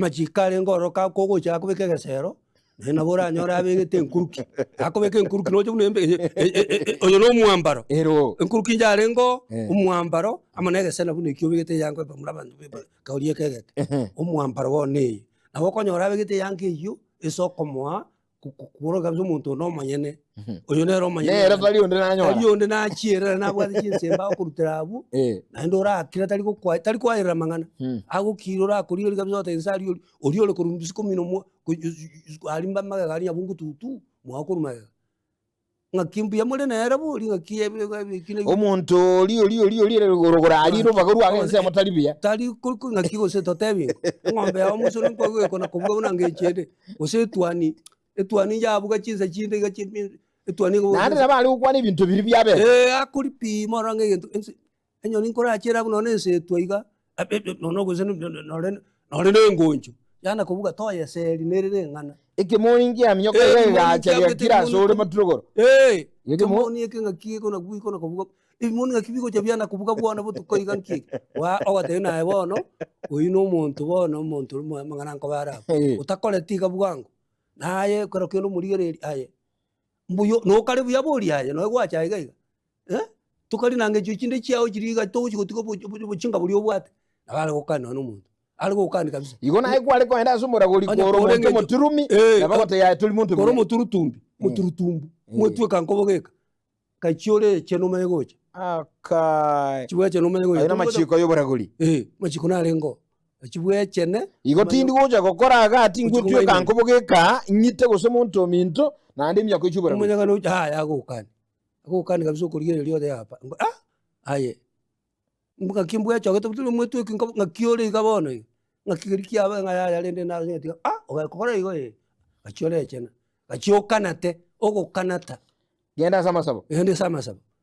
Amachiko arenge ororo ka kogocha akobeka egesero, naende nabo oranyore abegete enkuruki, akobeka enkuruki noche buna embe e- e- e- e- oyo na omwambaro. Ero. Enkuruki inche arenge oo, Eh. omwambaro amo na egesena buna ekio obegete eyanga bamura abanto be kauri eke egeke. Ehe. Omwambaro bono eye, nabo okonyora abegete eyanga eywo, ase okomoa kworokia kabisa omonto one omonyene, oyo nere omonyene. Nere tari onde nanyora. Tari onde nachierera nabwate chinsembe agokorutera abwo, Eh. naende orakire tari gokwa tari kwaerera amang'ana, Mm. agokira orakorigereria kabisa ogoteba inse aria oria, oria ore korwa isiko mino mwa aria magega aria nyabungututu, mwakorwa magega. Ng'aki mbuya more nere bori ng'aki eki Omonto oria oria oria oria ore rogoro aria robaga rware ensemo tari buya. Tari ko- ko- ng'aki gose totebi ng'o, eng'ombe yao mosore nkoigwa gekona kobuga buna ngecho ende, gose etuani, etuani yabuga chinsa chinde iga chi etuani igo Naende nabo are gokwana ebinto biria biabete. Eh, akori pi mono ng'a egento ense Enyoni nkorachera buna nonye ense etwa iga, nonye gose nore nore na engoncho, yana kobuga toyeseri nere ring'ana. Ekemoni nkiaminyoka iga Ekemoni kegacha nkiabwate geakire ase ekemoni ore maturogoro. Eh, Ekemo- ekemoni eke ng'aki gekona kobuga ikona kobuga, ebimoni ng'aki bigocha biana kobuga bwono botuko iga nki eke? Wa ogotebia naye bono, oyio na omonto bono omonto oria amang'ana nkoba are abwo, Eh. otakoreti iga bwango, naye ekero kende omorigereria aye, mbuya nokare buya boria aye noe gwacha iga iga. Eh, tokari na ng'encho chinde chiao chiria iga togochi gotiga obo- obo- obochinga boria obwate, nabo are gokani nonya na omonto, are gokani kabisa. Igo naye kware kogenda ase omoragori Onye kore kore omonto eng'encho- omoturumi, Eh, nabo agotebia yaya tori monto Kore buya. omoturutumbi, moturutumbu, mwetweka nkobogeka, gachia ore echenu omanye gocha, Akae. chibwechene omanye gocha. Aye namachiko y'oboragori. Eh, amachiko narenge oo, chibwechene. Igo tindi gocha gokora iga tingwetweka Gochia nkobogeka, ng'ite gose omonto ominto, naende emiaka echi oboragori. Omonyakani ocha yaya agokani. Agokani kabisa okorigereria ote apa, ah aye, ng'aki mbwechogete tore mwetweki nko ng'aki ore iga bono iga, ng'aki keria kiaba ng'a yaya rende nase tiga ah ogakora igo eh, gachia orechena, gachia okanate, ogokanata. Genda ase amasabo. Genda ase amasabo.